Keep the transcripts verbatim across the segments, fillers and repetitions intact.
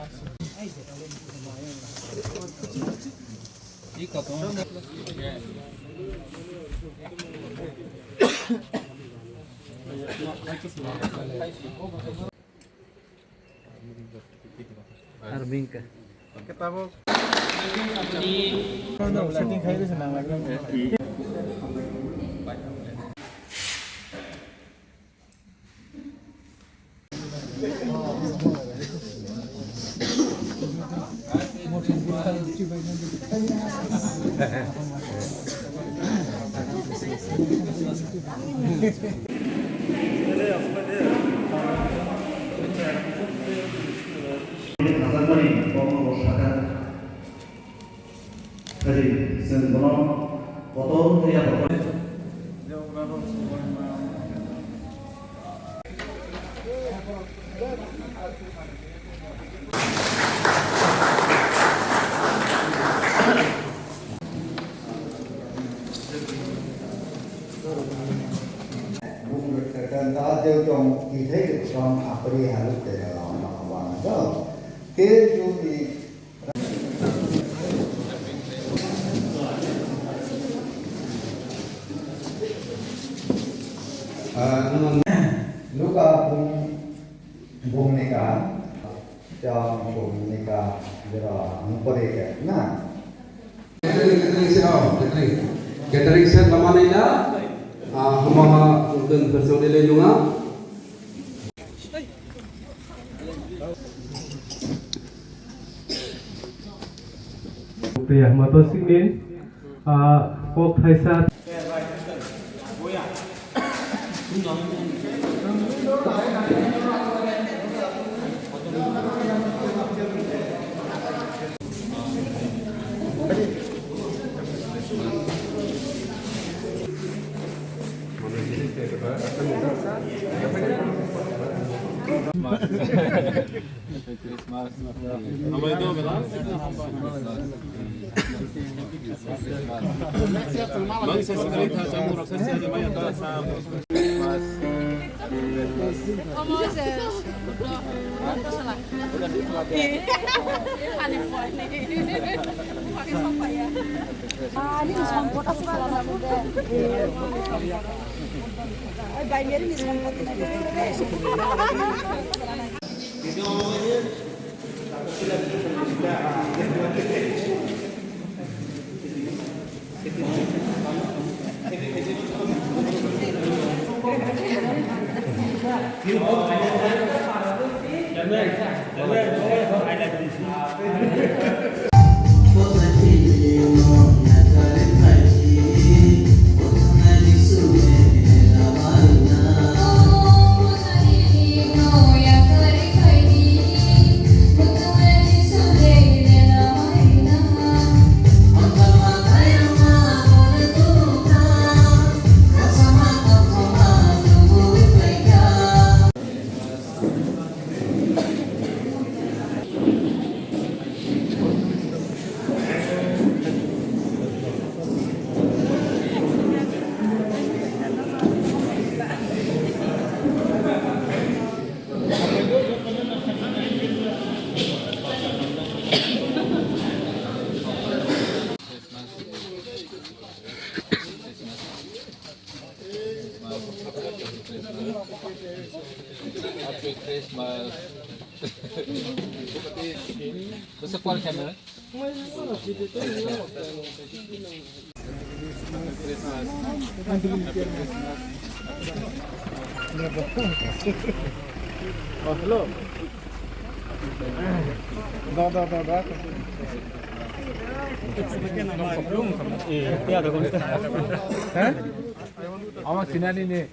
Ar bingka. Tabuk. Setting khai rwse nang lai. Khajakmani kokno bo sakha. Kadi chwng bono kotor wngya kotor. Bung rwkha khe da de tong tithai de tong apri halu te la ma wa do. Ke ju ni Ah, nung Luka bung, bung ni ka, chang bung ni ka, jera nung pore ke na. Catering, catering set, oh, catering. Catering set lama nai da, ah, hama ha, mungkin bersong de le nunga. Tei hama to sini, ah, kok thaisa. Happy Christmas. Basta por camera. Oh, hello. Da, da, da, da. Eh, ya, da, ¿cómo está? ¿Eh? Ama sinani ni.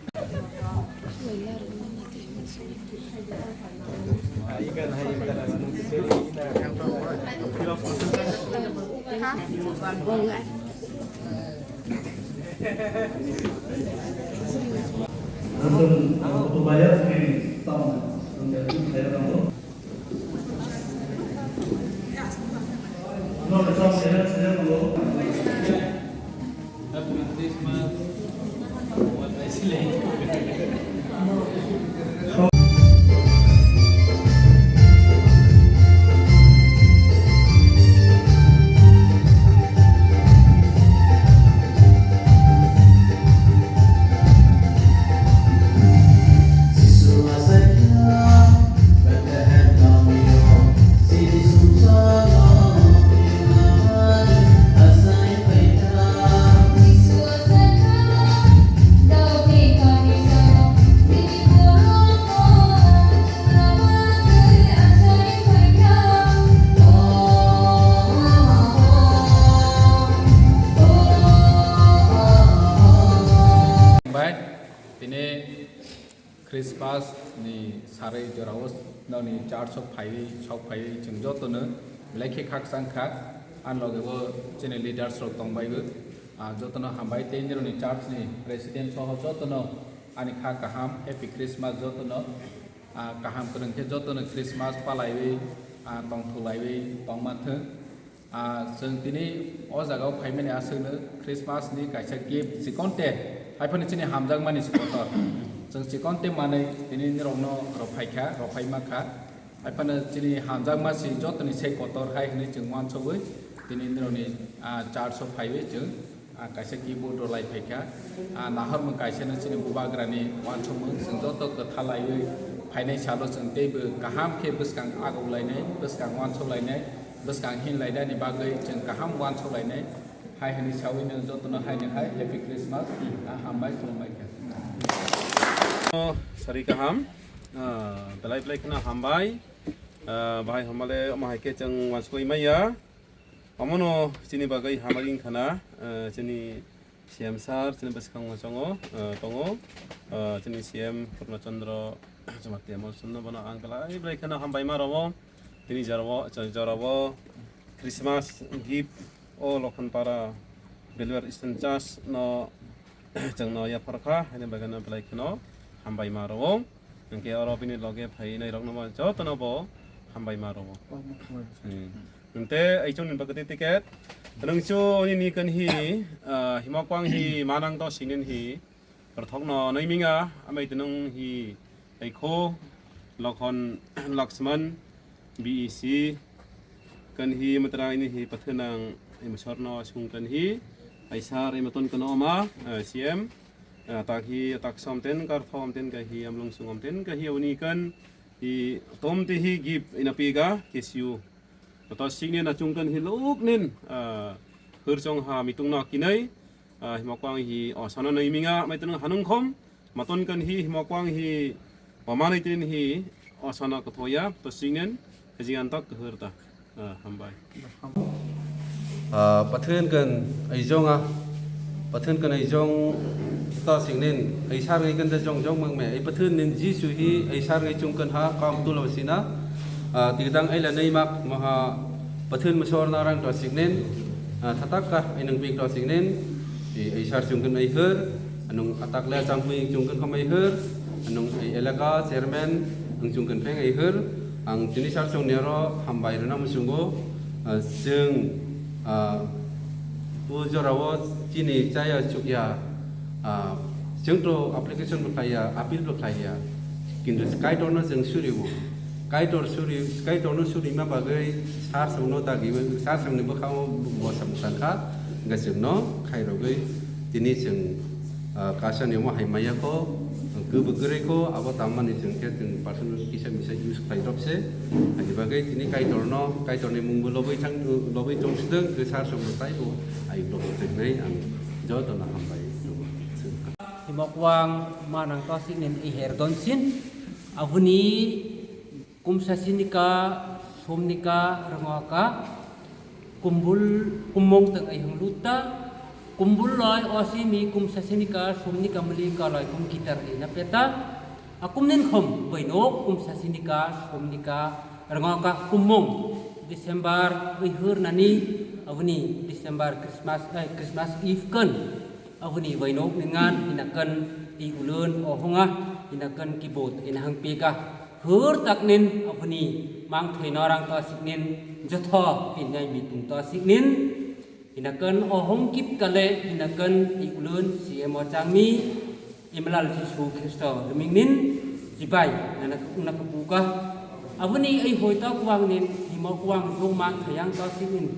Christmas ni sarwi jorao nokni church o phaiwi, sok phaiwi chwng jotono belai khe khakchang kha. Ani loge bo chini leaders rok tong bai bo. Ah, jotono hambai tei nirokni church ni president soho jotono ani kha kaham, Happy Christmas jotono. Ah, kaham kwrwng khe jotono Christmas palaiwi, ah, tongthulaiwi tongmanthwng. Ah, chwng tini o jagao phaimani aswkno Christmas ni kaisa gift chikonte, haiphano chini hamjakmani se kotor. Chwng chikonte manwi tini nirokno rwphaikha, rwphaima kha. Haiphano chini hamjakma se jotoni se kotor hai hwnwi chwng uansugwi tini nirokni, ah, church o phaiwi chwng ah, kaisa keyboard rw lai phaikha. Ah, nahormung kaisa no chini bubagrani uansukmung, chwng joto kwtha laiwi phainai salo chwng teibo kaham khe bwskang aguk lainai, bwskang uansuk lainai, bwskang hin lainani bagwi chwng kaham uansuk lainai. Hai hwnwi sawi no jotono haino hai Happy Christmas, ah, hambai khulumbai kha. Sari kaham, ah, belai belai kheno hambai. Ah, bahai hamale omo hai khe chwng uansugwi maya. Omono chini bagwi hamari wngkha na, eh, chini C M sir, chini bwskango chongo, eh, tongo, eh, chini C M Purna Chandra Jamatia Molsomno bono ang belai belai kheno hambai ma rwo. Tini jorao, jorao Christmas gift o Lokhonpara Belwar Eastern Church no chwngno yaphar kha, haini bagwi no belai kheno hambai ma rwo. Hwnkhe oro bini loge phainai rokno bo jotono bo hambai ma rwo. Hmm. Hwnkhe aichong ni bagwi ticket. Nwngsu nini kanhi, ah, himo kwang hi manang to sinin hi. Perthokno naiminga, amai tenung hi taikho, Lokhon, Laksman, B E C, kanhi matra ini hi pathenang, imasorno sung kanhi, aisar imaton kano ma, eh, C M, eh, tak hi, tak som ten, kar thom ten, kahi, amlung sungom ten, kahi, uni kan, hi, tom te hi, gip, ina piga, K C U. Kotor sikni na chungkan hi luknin, ah, hurchong ha mitung no kinai, ah, himo kwang hi osano nai minga, mai tunung hanung khom, maton kan hi himo kwang hi omanai tin hi osano kothoya, to siknin, hajing antok kahur ta. Ah, hambai. Ah, pathen kan aijong a, pathen kan aijong ta siknin, aisar ngai kan ta jong jong mang me, ai pathen nin Jisu hi aisar ngai chungkan ha, kam tulo sina, Ah, tigdang aila nei mak maha pathen masor narang to siknen, ah, thatak ka inang pik to siknen, i, i sar chungken ai her, anung atak le champui chungken kham ai her, anung i elaka chairman ang chungken pheng ai her, ang tini sar chung nero hambai rwna muchungo, ah, chwng, ah, o jorao chini chaya chukya, ah, chwng to application bo khlaiya, appeal bo khlaiya, kintu Kaitorno chwng suriwo. Kaitor suri, Kaitorno surima bagwi sar songno dagiwi, sar songni bwkhango bo sam tangkha, hwnkhe chwngno khairogwi tini chwng, ah, kasani omo hai maya kho, kwbwi kwrwi kho, abo tammani chwng khe chwng personal kisa misa use khlai rok se. Ani bagwi tini Kaitorno, Kaitorni mungbo lobwi thang, lobwi tong sdwng, khe sar songno taibo ai lobwi thangnai ang jotono hambai rwo. Himokwang manang to sinin i her don sin, aboni Kumsa sinika, somnika, rwngoka, kumbul, kummung tang ai hung luta, kumbul loi osimi kumsa sinika, somnika mlika loi kum kitar ai na peta, akum nin khom bainok kumsa sinika, somnika, rwngoka, kummung, December, ui hur nani, aboni December Christmas, eh, Christmas Eve kan. Aboni bainok ningan hinakan i ulun ohonga hinakan keyboard ina hang peka. Hur taknin aboni mangthoi norang to siknin jotho pinai mitung to siknin hinakan ohong kip kale hinakan i ulun C M o changmi Imlal Jisu Khristo rimingnin jibai nana, nana kubuka. Aboni ai hoi to kuwangnin himo kuwang jong mangthoi yang to siknin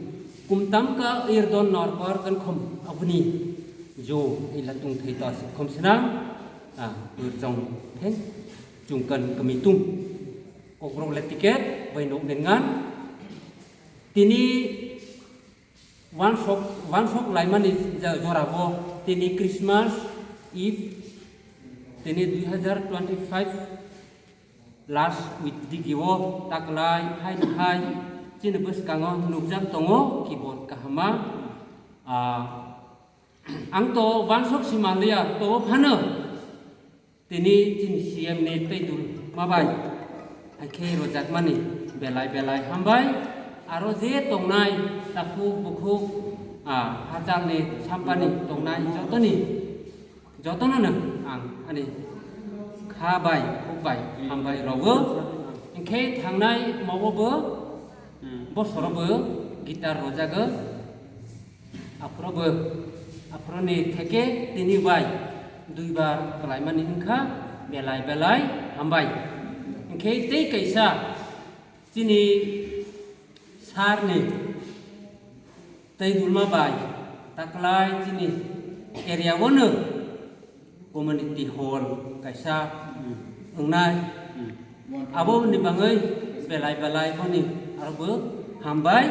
kumtam ka irdon norkor kan khom aboni Jo, ila tung thai ta sik khom sinang. Ah, pur jong theng. Chung kan kami tung. Kokrok le ticket, bai nok nen ngan. Tini wansok, wansok laimani ja-, jora bo. Tini Christmas Eve. Tini dui hazar twenty five last week digi o taklai hai hai. Chini bwskango nukjak tongo keyboard kahama. Ah, Ang to wansok si manliya, to phano. Tini chini C M ni tei dul ma bai, hai khe rojakmani belai belai hambai. Aro je tongnai takhuk bukhuk, ah, hachalni sampani tongnai jotoni, jotono no ang ani kha bai, khuk bai hambai rogo. Hinkhe thangnai mogo bo, bosoro bo guitar rojago. Aphuru bo, aphuruni theke tini bai duibar kalaimani wngkha belai belai hambai. Hinkhe tei kaisa chini sir ni tei dulma bai taklai chini area o no community hall kaisa wngnai. Aboni bangwi belai belai boni aro bo hambai.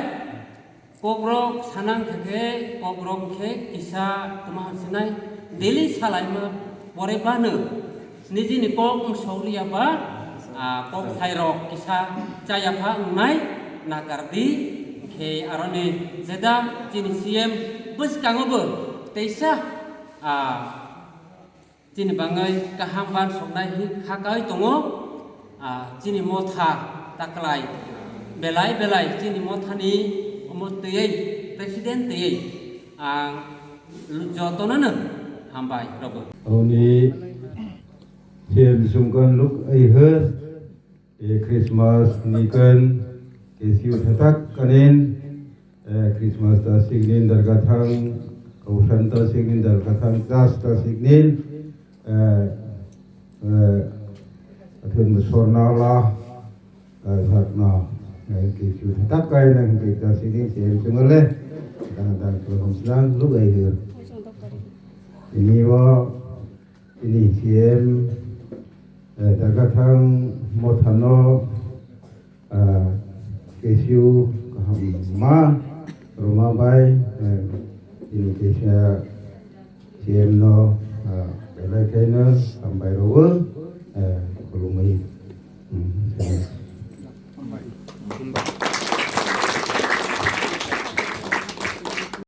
Kokrok sanang khe khe, kokrok khe kisa tuma hamsinai daily salaima pore bano nijini kok wng sokliya ba, ah, kok sairok kisa chaya pha wngnai nakardi. Khe aroni jeda chini C M bwskango bo teisa, ah, chini bangwi kaham ban soknai hi kha kai tongo, ah, chini motha taklai belai belai chini mothani omo twiwi president twiwi ang jotono no hambai rogo. Oni C M sungkan luk ai her. E Christmas ni kan K C U thatak kanin, e Christmas ta signin dargathang, kausan ta signin dargathang, chas ta signin, e, e, athun sorna la, e, sakna, e K C U thatak kain ang ke ta signin C M sungale, tang tang kelom silang lu gai hir. Ini wo Ini C M, eh, Dargathang mothano, ah, K C U kaham ma rwma bai, eh, ini kaisa C M no, ah, belai khaino hambai rwo, eh, khulumwi. Hmm,